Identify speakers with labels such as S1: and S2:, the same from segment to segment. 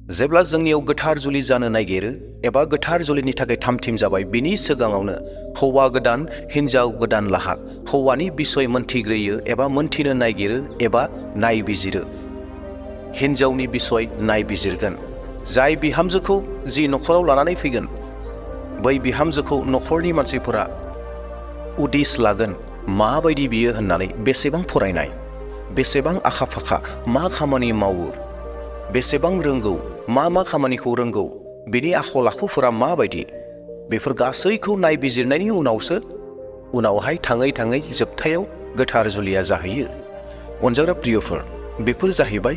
S1: जेब्ला जोंनियाव गोथार जुलि जानो नागिरो एबा गोथार जुलिनि थाखाय थामथिम जाबाय बिनि सिगाङावनो हौवा गोदान हिन्जाव गोदान लाहा हौवानि बिसय मोनथिग्रोयो एबा मोनथिनो नागिरो एबा नायबिजिरो। हिन्जावनि बिसय नायबिजिरगोन। जाय बिहामजोखौ जि नखराव लानानै फैगोन बै बिहामजोखौ नखरनि मानसिफोरा उदिस लागोन माबायदि बियो होननानै, बेसेबां फरायनाय, बेसेबां आखा फाखा, मा खामानि मावो, बेसेबां रोंगौ, मा खामानिखौ रोंगौ, बिनि आखल आखुफोरा माबायदि, बेफोर गासैखौ नायबिजिरनायनि उनावसो उनावहाय थाङै थाङै जोबथायाव गोथार जुलिया जाहैयो। अनजाग्रा प्रियफोर, बेफोर जाहैबाय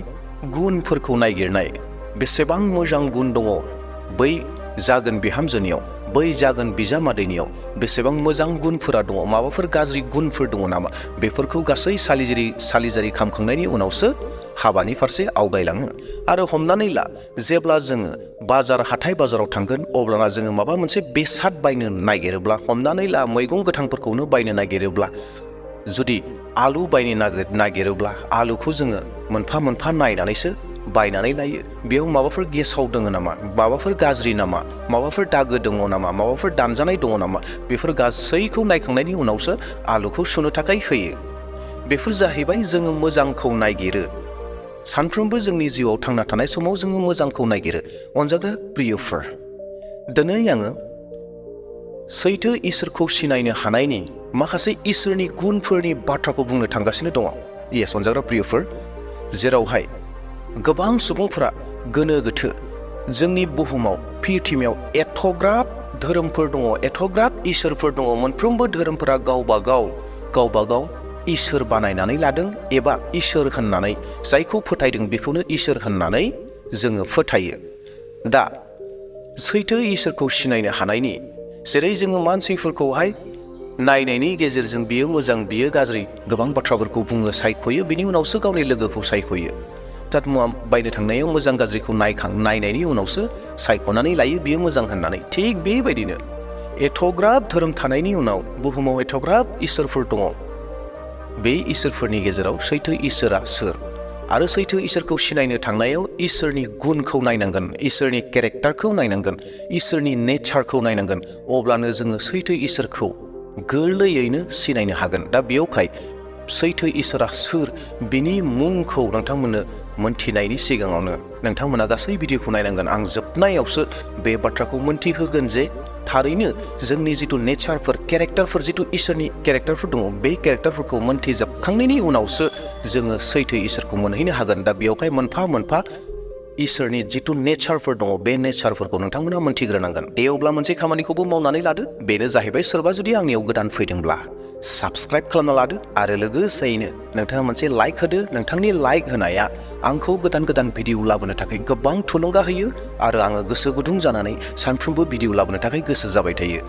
S1: गुनफोरखौ नायगिरनाय। बेसेबां मोजां गुन दङ बै जागोन बिहामजोनियाव, बै जागोन बिजामादैनियाव, बेसेबां मोजां गुनफोरा दङ, माबाफोर गाज्रि गुनफोर दङ नामा, बेफोरखौ गासै सालिजारि खालामखांनायनि उनावसो हाबानि फारसे आवगायलाङो। आरो हमनानै ला, जेब्ला जोङो हाथाय बाजाराव थांगोन अब्लाना जोङो माबा मोनसे बेसाद बायनो नागिरोब्ला, हमनानै ला मैगं गोथांफोरखौनो बायनो नागिरोब्ला, जुदि आलु बायनो नागिरोब्ला आलुखौ जोङो मोनफा मोनफा नायनानैसो बायनानै लायो। बेयाव माबाफोर गेसाव दङ नामा, माबाफोर गाज्रि नामा, माबाफोर दागो दङ नामा, माबाफोर दानजानाय दङ नामा, बेफोर गासैखौ नायखांनायनि उनावसो आलुखौ सुनो थाखाय होयो। बेफोर जाहैबाय जोङो मोजांखौ नायगिरो। सानफ्रोमबो जोंनि जिउआव थांना थानाय समाव जोङो मोजांखौ नायगिरो। अनजाग्रा प्रियफोर, दिनै आङो सैथो इसोरखौ सिनायनो हानायनि माखासे इसोरनि गुनफोरनि बाथ्राखौ बुंनो थांगासिनो दङ। येस अनजाग्रा प्रियफोर, जेरावहाय गोबां सुबुंफोरा गोनो गोथो, जोंनि बुहुमाव पृथिबियाव एथ'ग्राब धोरोमफोर दङ, एथ'ग्राब इसोरफोर दङ, मोनफ्रोमबो धोरोमफोरा गावबा गाव इसोर बानायनानै लादों एबा इसोर होननानै जायखौ फोथायदों बेखौनो इसोर होननानै जोङो फोथायो। दा सैथो इसोरखौ सिनायनो हानायनि, जेरै जोङो मानसिफोरखौहाय नायनायनि गेजेरजों बियो मोजां बियो गाज्रि गोबां बाथ्राफोरखौ बुङो, सायख'यो, बिनि उनावसो गावनि लोगोखौ सायख'यो। जात मुवा बायनो थांनायाव मोजां गाज्रिखौ नायनायनि उनावसो सायख'नानै लायो बियो मोजां होननानै। थिग बेबायदिनो एथ'ग्राब धोरोम थानायनि उनाव बुहुमाव एथ'ग्राब इसोरफोर दङ। बे इसोरफोरनि गेजेराव सैथो इसोरा सोर? आरो सैथो इसोरखौ सिनायनो थांनायाव इसोरनि गुनखौ नायनांगोन, इसोरनि केरेक्टारखौ नायनांगोन, इसोरनि नेचारखौ नायनांगोन। अब्लानो जोङो सैथो इसोरखौ गोरलैयैनो सिनायनो हागोन। दा बेयावहाय सैथो इसोरा सोर बिनि मुंखौ नोंथांमोननो मोनथिनायनि सिगाङावनो नोंथांमोना गासै भिडिअखौ नायनांगोन। आं जोबनायावसो बे बाथ्राखौ मोनथिहोगोन जे थारैनो जोंनि जिथु नेचारफोर, केरेक्टारफोर, जिथु इसोरनि केरेक्टारफोर दङ, बे केरेक्टारफोरखौ मोनथिजोबखांनायनि उनावसो जोङो सैथो इसोरखौ मोनहैनो हागोन। दा बेयावहाय मोनफा मोनफा इसोरनि जिथु नेचारफोर दङ, बे नेचारफोरखौ नोंथांमोना मोनथिग्रोनांगोन। दे अब्ला मोनसे खामानिखौबो मावनानै लादो, बेनो जाहैबाय सोरबा जुदि आंनियाव गोदान फैदोंब्ला साबस्क्राइब खालामना लादो आरो लोगोसेयैनो नोंथाङा मोनसे लाइक होदो। नोंथांनि लाइक होनाया आंखौ गोदान भिडिअ लाबोनो थाखाय गोबां थुलुंगा होयो आरो आङो गोसो गुदुं जानानै सानफ्रोमबो भिडिअ लाबोनो थाखाय गोसो जाबाय थायो।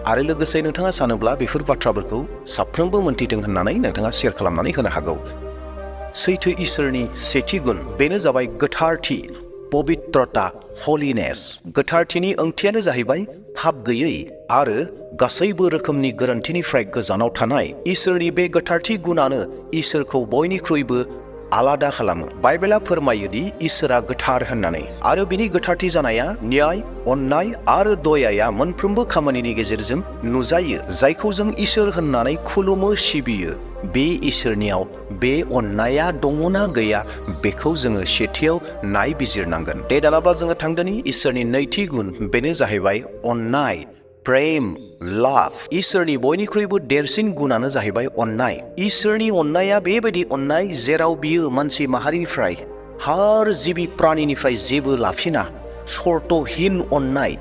S1: आरो लोगोसे नोंथाङा सानोब्ला बेफोर बाथ्राफोरखौ साफ्रोमबो मोनथिथों होननानै नोंथाङा शेयार खालामनानै होनो हागौ। सैथो इसोरनि सेथि गुन, बेनो जाबाय गोथारथि, पबित्रता, हलिनेस। गोथारथिनि ओंथियानो जाहैबाय पाप गैयै आरो गासैबो रोखोमनि गोरोन्थिनिफ्राय गोजानाव थानाय। इसोरनि बे गोथारथि गुनानो इसोरखौ बयनिख्रुइबो आलादा खालामो। बाइबेला फोरमायोदि इसोरा गोथार होननानै, आरो बिनि गोथारथि जानाया न्याय, अननाय आरो दयाया मोनफ्रोमबो खामानिनि गेजेरजों नुजायो। जायखौ जों इसोर होननानै खुलुमो, सिबियो, बे इसोरनियाव बे अननाया दङना गैया बेखौ जोङो सेथियाव नायबिजिरनांगोन। दे दानाब्ला जोङो थांदोनि इसोरनि नैथि गुन, बेनो जाहैबाय अननाय, प्रेम, लाभ। इसोरनि बयनिख्रुइबो देरसिन गुनानो जाहैबाय अननाय। इसोरनि अननाया बेबायदि अननाय जेराव बियो मानसि माहारिनिफ्राय, हार जिबि प्राणिनिफ्राय जेबो लाफिना, सर्तहीन अननाय,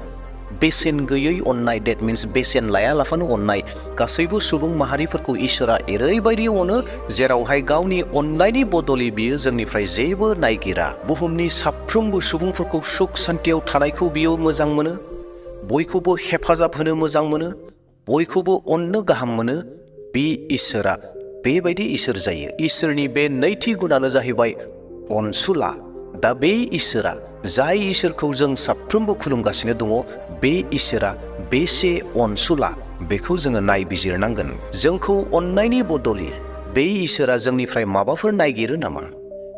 S1: बेसेन गैयै अननाय। डेट मिन्स बेसेन लायालाफानो अननाय। गासैबो सुबुं माहारिफोरखौ इसोरा ओरैबायदि अनो जेरावहाय गावनि अननायनि बदलै बियो जोंनिफ्राय जेबो नायगिरा। बुहुमनि साफ्रोमबो सुबुंफोरखौ सुख सान्तियाव थानायखौ बियो मोजां मोनो, बयखौबो हेफाजाब होनो मोजां मोनो, बयखौबो अननो गाहाम मोनो। बे इसोरा बेबायदि इसोर जायो। इसोरनि बे नैथि गुनानो जाहैबाय अनसुला। दा बे इसोरा, जाय इसोरखौ जों साफ्रोमबो खुलुमगासिनो दङ, बे इसोरा बेसे अनसुला बेखौ जोङो नायबिजिरनांगोन। जोंखौ अननायनि बदलै बे इसोरा जोंनिफ्राय माबाफोर नायगिरो नामा?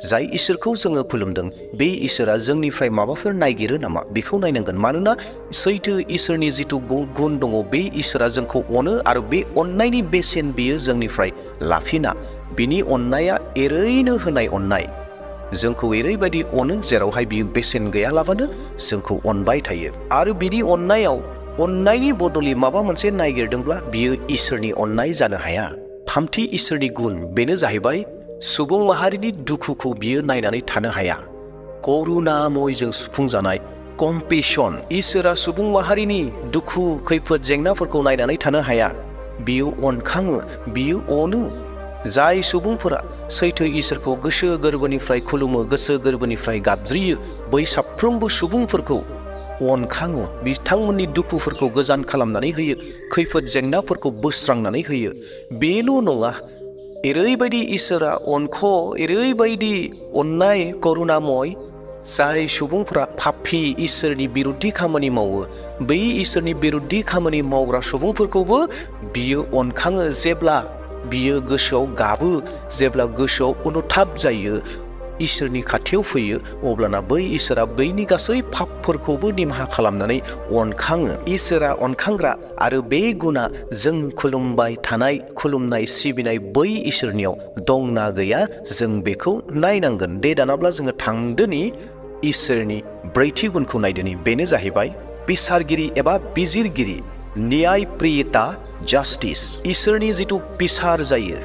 S1: जाय इसोरखौ जोङो खुलुमदों बे इसोरा जोंनिफ्राय माबाफोर नागिरो नामा बेखौ नायनांगोन। मानोना सैथो इसोरनि जिथु गुन दङ बे इसोरा जोंखौ अनो आरो बे अननायनि बेसेन बियो जोंनिफ्राय लाफिना। बिनि अननाया एरैनो होनाय अननाय, जोंखौ एरैबायदि अनो जेरावहाय बियो बेसेन गैयालाबानो जोंखौ अनबाय थायो। आरो बिनि अननायनि बदलै माबा मोनसे नागिरदोंब्ला बियो इसोरनि अननाय जानो हाया। थामथि इसोरनि गुन बेनो जाहैबाय सुबुं माहारिनि दुखुखौ बियो नायनानै थानो हाया। करुणामयजों सुफुंजानाय कम्पेशन, इसोरा सुबुं माहारिनि दुखु खैफोद जेंनाफोरखौ नायनानै थानो हाया। बियो अनखाङो, बियो अनो। जाय सुबुंफोरा सैथो इसोरखौ गोसो गोरबोनिफ्राय खुलुमो, गोसो गोरबोनिफ्राय गाबज्रियो, बै साफ्रोमबो सुबुंफोरखौ अनखाङो, बिथांमोननि दुखुफोरखौ गोजान खालामनानै होयो, खैफोद जेंनाफोरखौ बोस्रांनानै होयो। बेल' नङा, एरैबायदि इसोरा एरैबायदि अननाय करुणामय, जाय सुबुंफोरा पापी इसोरनि बिरुद्धि खामानि मावो, बै इसोरनि बिरुद्धि खामानि मावग्रा सुबुंफोरखौबो बियो अनखाङो। जेब्ला बियो गोसोआव गाबो, जेब्ला गोसोआव अनुताप जायो, इसोरनि खाथियाव फैयो, अब्लाना बै इसोरा बैनि गासै पापफोरखौबो निमाहा खालामनानै अनखाङो। इसोरा अनखांग्रा आरो बे गुना जों खुलुमबाय थानाय, खुलुमनाय सिबिनाय बै इसोरनियाव दंना गैया जों बेखौ नायनांगोन। दे दानाब्ला जोङो थांदोनि इसोरनि ब्रैथि गुनखौ नायदोनि, बेनो जाहैबाय बिसारगिरि एबा बिजिरगिरि, न्याय प्रियता, जास्टिस। इसोरनि जिथु बिसार जायो,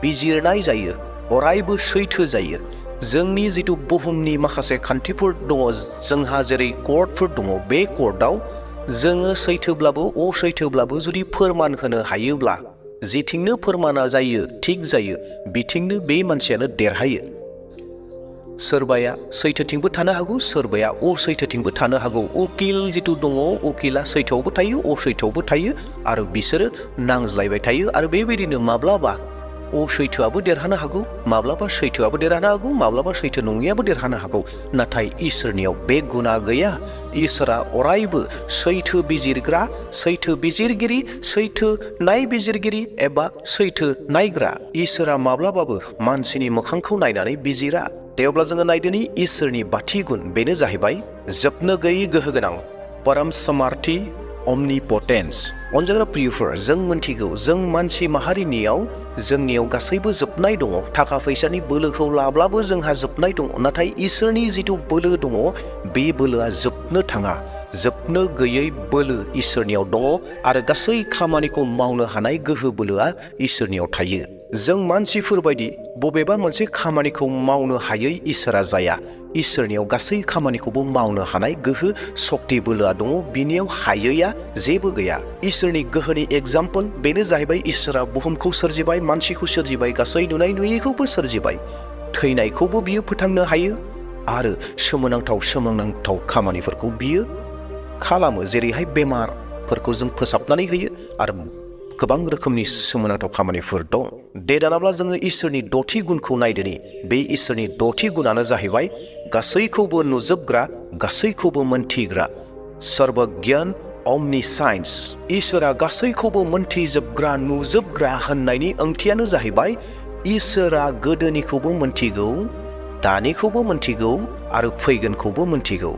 S1: बिजिरनाय जायो, अरायबो सैथो जायो। जोंनि जिथु बुहुमनि माखासे खान्थिफोर दङ, जोंहा जेरै कर्टफोर दङ, बे कर्टआव जोङो सैथोब्लाबो असैथोब्लाबो जुदि फोरमान होनो हायोब्ला, जेथिंनो फोरमाना जायो थिग जायो, बिथिंनो बे मानसियानो देरहायो। सोरबाया सैथोथिंबो थानो हागौ, सोरबाया असैथोथिंबो थानो हागौ। उकिल जिथु दङ, उकिला सैथोआवबो थायो, असैथोआवबो थायो आरो बिसोरो नांज्लायबाय थायो। आरो बेबायदिनो माब्लाबा असैथोआबो देरहानो हागौ, माब्लाबा सैथोआबो देरहानो हागौ, माब्लाबा सैथो नङियाबो देरहानो हागौ। नाथाय इसोरनियाव बे गुना गैया। इसोरा अरायबो सैथो बिजिरग्रा, सैथो बिजिरगिरि, सैथो नायबिजिरगिरि एबा सैथो नायग्रा। इसोरा माब्लाबाबो मानसिनि मोखांखौ नायनानै बिजिरा। दे अब्ला जोङो नायदोनि इसोरनि बाथि गुन, बेनो जाहैबाय जोबनो गैयै गोहो गोनां, परम समार्थि, अमनिपटेन्स। अनजाग्रा प्रियफोर, जों मोनथिगौ जों मानसि माहारिनियाव जोंनियाव गासैबो जोबनाय दङ। थाखा फैसानि बोलोखौ लाब्लाबो जोंहा जोबनाय दङ। नाथाय इसोरनि जिथु बोलो दङ, बे बोलोआ जोबनो थाङा। जोबनो गैयै बोलो इसोरनियाव दङ आरो गासै खामानिखौ मावनो हानाय गोहो बोलोआ इसोरनियाव थायो। जों मानसिफोर बायदि बबेबा मोनसे खामानिखौ मावनो हायै इसोरा जाया। इसोरनियाव गासै खामानिखौबो मावनो हानाय गोहो सक्ति बोलोआ दङ, बिनियाव हायैया जेबो गैया। इसोरनि गोहोनि एग्जाम्पल बेनो जाहैबाय इसोरा बुहुमखौ सोरजिबाय, मानसिखौ सोरजिबाय, गासै नुनाय नुयैखौबो सोरजिबाय, थैनायखौबो बियो फोथांनो हायो आरो सोमोनांथाव खामानिफोरखौ बियो खालामो। जेरैहाय बेमारफोरखौ जों फोसाबनानै होयो आरो गोबां रोखोमनि सोमोनांथाव खामानिफोर दं। दे दानाब्ला जोङो इसोरनि दथि गुनखौ नायदोनि। बे इसोरनि दथि गुनानो जाहैबाय गासैखौबो नुजोबग्रा, गासैखौबो मोनथिग्रा, सर्वज्ञान, अमनिसाइन्स। इसोरा गासैखौबो मोनथिजोबग्रा, नुजोबग्रा होननायनि ओंथियानो जाहैबाय इसोरा गोदोनिखौबो मोनथिगौ, दानिखौबो मोनथिगौ आरो फैगोनखौबो मोनथिगौ।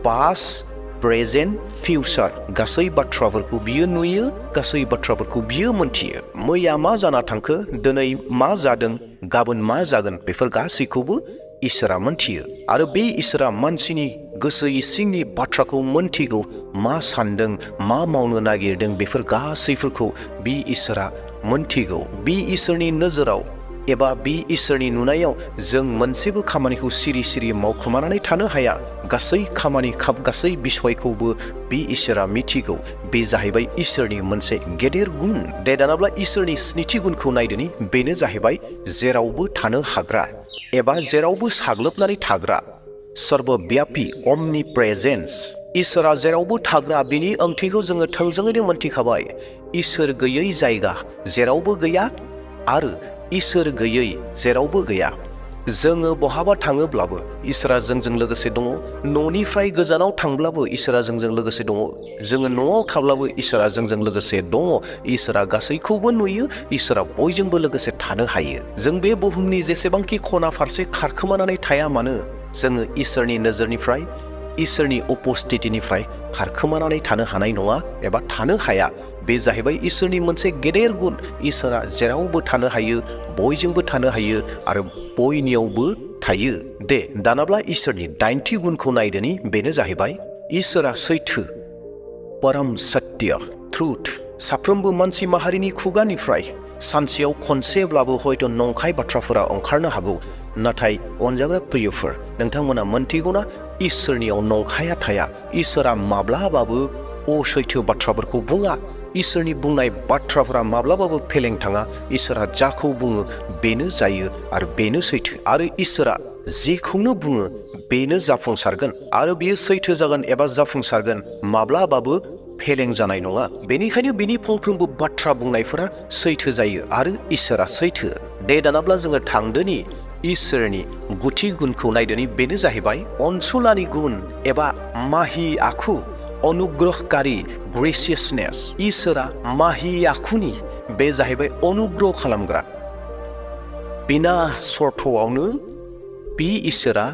S1: पास्ट, प्रेजेन्ट, फिउचार गासै बाथ्राफोरखौ बियो नुयो, गासै बाथ्राफोरखौ बियो मोनथियो। मैया मा जाना थांखो, दिनै मा जादों, गाबोन मा जागोन, बेफोर गासैखौबो इसोरा मोनथियो। आरो बे इसोरा मानसिनि गोसो इसिंनि बाथ्राखौ मोनथिगौ। मा सानदों, मा मावनो नागिरदों, बेफोर गासैफोरखौ बे इसोरा मोनथिगौ। बे इसोरनि नोजोराव एबा बे इसोरनि नुनायाव जों मोनसेबो खामानिखौ सिरि सिरि मावखोमानानै थानो हाया। गासै खामानि, गासै बिसयखौबो बे इसोरा मिथिगौ। बे जाहैबाय इसोरनि मोनसे गेदेर गुन। दे दानाब्ला इसोरनि स्निथि गुनखौ नायदोनि, बेनो जाहैबाय जेरावबो थानो हाग्रा एबा जेरावबो साग्लोबनानै थाग्रा, सर्वव्यापी, अमनि प्रेजेन्स। इसोरा जेरावबो थाग्रा, बिनि ओंथिखौ जोङो थोंजोङैनो मोनथिखाबाय। इसोर गैयै जायगा जेरावबो गैया आरो इसोर गैयै जेरावबो गैया। जोङो बहाबा थाङोब्लाबो इसोरा जोंजों लोगोसे दङ। न'निफ्राय गोजानाव थांब्लाबो इसोरा जोंजों लोगोसे दङ। जोङो न'आव थाब्लाबो इसोरा जोंजों लोगोसे दङ। इसोरा गासैखौबो नुयो। इसोरा बयजोंबो लोगोसे थानो हायो। जों बे बुहुमनि जेसेबांखि खना फारसे खारखोमानानै थाया मानो, जोङो इसोरनि नोजोरनिफ्राय, इसोरनि उपस्थितिनिफ्राय खारखोमानानै थानो हानाय नङा एबा थानो हाया। बे जाहैबाय इसोरनि मोनसे गेदेर गुन। इसोरा जेरावबो थानो हायो, बयजोंबो थानो हायो आरो बयनियावबो थायो। दे दानाब्ला इसोरनि 9थि गुनखौ नायदोनि। बेनो जाहैबाय इसोरा सैथो, परम सत्य, ट्रुथ। साफ्रोमबो मानसि माहारिनि खुगानिफ्राय सानसेयाव खनसेब्लाबो हयथ' नंखाय बाथ्राफोरा ओंखारनो हागौ। नाथाय अनजाग्रा प्रियफोर, नोंथांमोना मोनथिगौना इसोरनियाव नंखाया थाया। इसोरा माब्लाबाबो असैथो बाथ्राफोरखौ बुङा। इसोरनि बुंनाय बाथ्राफोरा माब्लाबाबो फेलें थाङा। इसोरा जाखौ बुङो बेनो जायो आरो बेनो सैथो। आरो इसोरा जेखौनो बुङो बेनो जाफुंसारगोन आरो बेयो सैथो जागोन एबा जाफुंसारगोन। माब्लाबाबो फेलें जानाय नङा। बेनिखायनो बिनि फंफ्रोमबो बाथ्रा बुंनायफोरा सैथो जायो आरो इसोरा सैथो। दे दानाब्ला जोङो थांदोनि इसोरनि गुथि गुनखौ नायदोनि। बेनो जाहैबाय अनसुलानि गुन एबा माहि आखु, अनुग्रहकारि, ग्रेसियासनेस। इसोरा माहि आखुनि, बे जाहैबाय अनुग्रह खालामग्रा। बिना सर्तआवनो बे इसोरा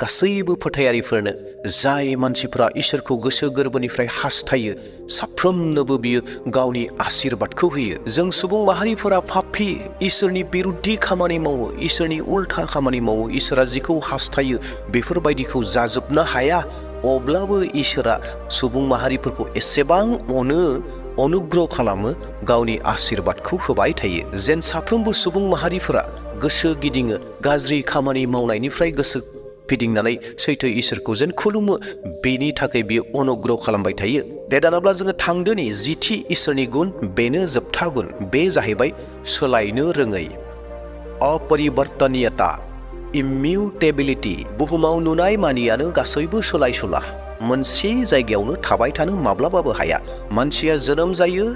S1: गासैबो फोथायारिफोरनो, जाय मानसिफोरा इसोरखौ गोसो गोरबोनिफ्राय हास्थायो, साफ्रोमनोबो बियो गावनि आशीर्बादखौ होयो। जों सुबुं माहारिफोरा पापी, इसोरनि बिरुद्धि खामानि मावो, इसोरनि उल्था खामानि मावो। इसोरा जिखौ हास्थायो बेफोरबायदिखौ जाजोबनो हाया। अब्लाबो इसोरा सुबुं माहारिफोरखौ एसेबां अनो, अनुग्रह खालामो, गावनि आशीर्बादखौ होबाय थायो। जेन साफ्रोमबो सुबुं माहारिफोरा गोसो गिदिङो, गाज्रि खामानि मावनायनिफ्राय गोसो फिदिंनानै सैथो इसोरखौ जेन खुलुमो, बेनि थाखाय बियो अनुग्रह खालामबाय थायो। दे दानाब्ला जोङो थांदोनि 10थि इसोरनि गुन। बेनो जोबथा गुन। बे जाहैबाय सोलायनो रोङै, अपरिबर्तनीयता, इमिउटेबिलिटि। बुहुमाव नुनाय मानियानो गासैबो सोलाय सुला। मोनसे जायगायावनो थाबाय थानो माब्लाबाबो हाया। मानसिया जोनोम जायो,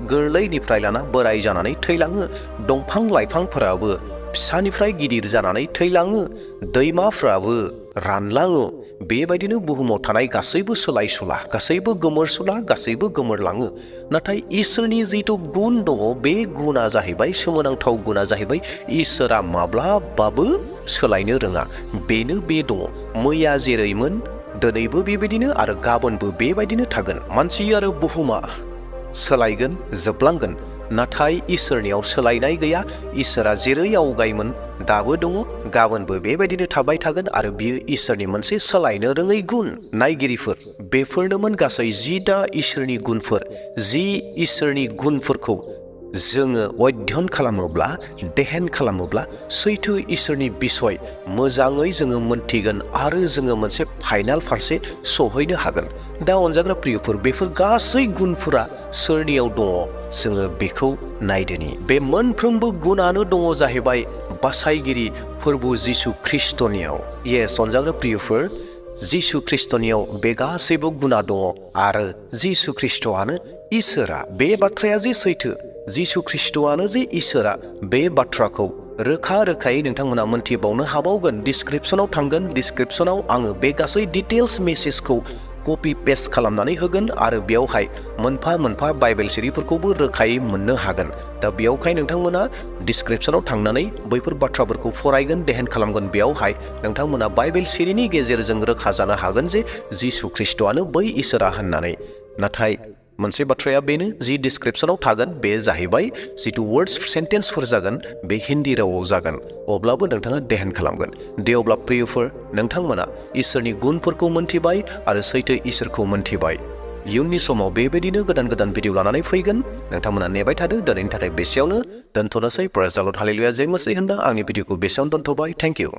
S1: गोरलैनिफ्राय लाना बोराय जानानै थैलाङो। दंफां लाइफांफोराबो फिसानिफ्राय गिदिर जानानै थैलाङो। दैमाफ्राबो रानलाङो। बेबायदिनो बुहुमाव थानाय गासैबो सोलाय सुला, गासैबो गोमोरसुला, गासैबो गोमोरलाङो। नाथाय इसोरनि जिथु गुन दङ, बे गुना जाहैबाय, सोमोनांथाव गुना जाहैबाय, इसोरा माब्लाबाबो सोलायनो रोङा। बेनो बे दङ। मैया जेरैमोन दिनैबो बेबायदिनो आरो गाबोनबो बेबायदिनो थागोन। मानसि आरो बुहुमा सोलायगोन, जोबलांगोन। नाथाय इसोरनियाव सोलायनाय गैया। इसोरा जेरै आवगायमोन दाबो दङ, गाबोनबो बेबायदिनो थाबाय थागोन आरो बियो इसोरनि मोनसे सोलायनो रोङै गुन। नायगिरिफोर, बेफोरनोमोन गासै 10दा इसोरनि गुनफोर। 10 इसोरनि गुनफोरखौ जोङो अध्ययन खालामोब्ला, देहेन खालामोब्ला, सैथो इसोरनि बिसय मोजाङै जोङो मोनथिगोन आरो जोङो मोनसे फाइनाल फारसे सहैनो हागोन। दा अनजाग्रा प्रियफोर, बेफोर गासै गुनफोरा सोरनियाव दङ, जोङो बेखौ नायदोनि। बे मोनफ्रोमबो गुनानो दङ जाहैबाय बासायगिरि प्रभु जिसु ख्रिस्टनियाव। येस अनजाग्रा प्रियफोर, जिसु ख्रिस्टनियाव बे गासैबो गुना दङ आरो जिसु ख्रिस्टआनो इसोरा। बे बाथ्राया जे सैथो, जिसु ख्रिस्टआनो जे इसोरा, बे बाथ्राखौ रोखा रोखायै नोंथांमोना मोनथिबावनो हाबावगोन। डिसक्रिपसनाव थांगोन। डिसक्रिपसनाव आङो बे गासै डिटेल्स मेसेजखौ कपि पेस्ट खालामनानै होगोन आरो बेयावहाय मोनफा मोनफा बाइबेल सिरिफोरखौबो रोखायै मोननो हागोन। दा बेयावहाय नोंथांमोना डिसक्रिपसनाव थांनानै बैफोर बाथ्राफोरखौ फरायगोन, देहेन खालामगोन। बेयावहाय नोंथांमोना बाइबेल सिरिनि गेजेरजों रोखा जानो हागोन जे जिसु ख्रिस्टआनो बै इसोरा होननानै। नाथाय मोनसे बाथ्राया बेनो, जि डिसक्रिपसनाव थागोन बे जाहैबाय जिथु वर्ड्स सेन्टेन्सफोर जागोन बे हिन्दी रावाव जागोन। अब्लाबो नोंथाङा देहेन खालामगोन। दे अब्ला प्रियफोर, नोंथांमोना इसोरनि गुनफोरखौ मोनथिबाय आरो सैथो इसोरखौ मोनथिबाय। इयुननि समाव बेबायदिनो गोदान गोदान भिडिअ लानानै फैगोन। नोंथांमोना नेबाय थादो। दिनैनि थाखाय बेसेयावनो दोनथ'नोसै। प्रेज द लर्ड, हालेलुया, जय मसीह होनना आंनि भिडिअखौ बेसेयावनो दोनथ'बाय। Thank you.